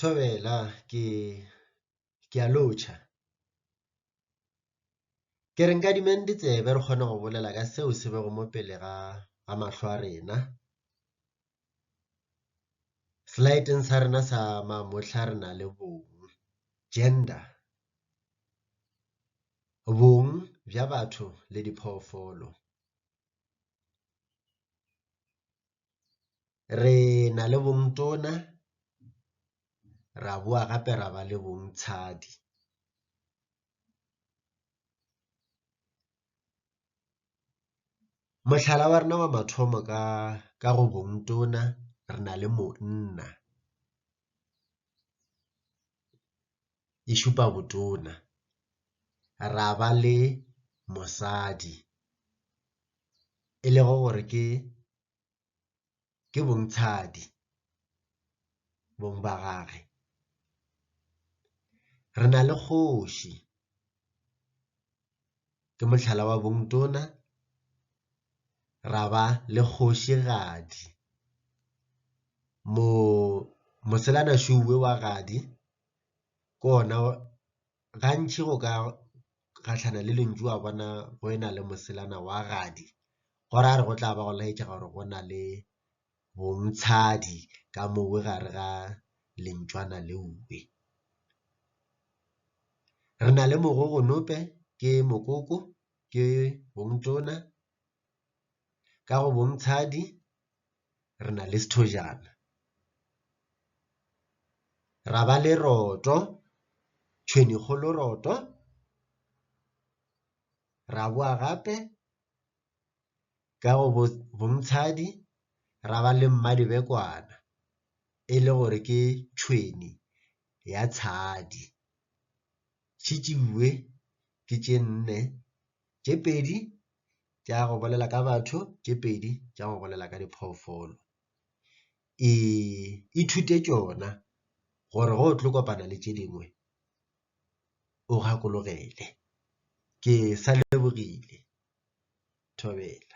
Thobela, ke ke a lotšha. Ke re nkadimeng ditsebe re kgone go bolela ka seo se bego mo pele ga ga mahlo a rena. Slaeteng sa rena sa mamohla re na le bong, gender, bong bja batho le diphoofolo. Re na le bongtona, ra boa gape ra ba le bongtshadi. Mohlala wa rena wa mathomo ka ka go bongtona re na le monna, e šupa botona. Ra ba le mosadi e lego gore ke ke bongtshadi, bong ba gage. Re na le kgoši, ke mohlala wa bongtona, ra ba le kgošigadi. Mo moselana šuwe wa gadi ke ona gantši go ka gahlana le lentšu wa bona go e na le moselana wa gadi, go ra gore go tla ba go laetša gore go na le bongtshadi ka mowe gare ga lentšwana leuwe. Re na le mogogonope ke mokoko ke bongtona, ka go bongtshadi re na le sethojana. Ra ba le roto, tšhwenikgolo roto, ra boa gape ka go bongtshadi ra ba le mmadibekwana e le gore ke tšhweni ya tshadi. Tšhitšiwe ke tše nne, tše pedi tša go bolela ka batho, tše pedi tša go bolela ka diphoofolo. Ithute tšona gore ge o tlo kopana le tše dingwe o gakologele. Ke sa lebogile. Thobela.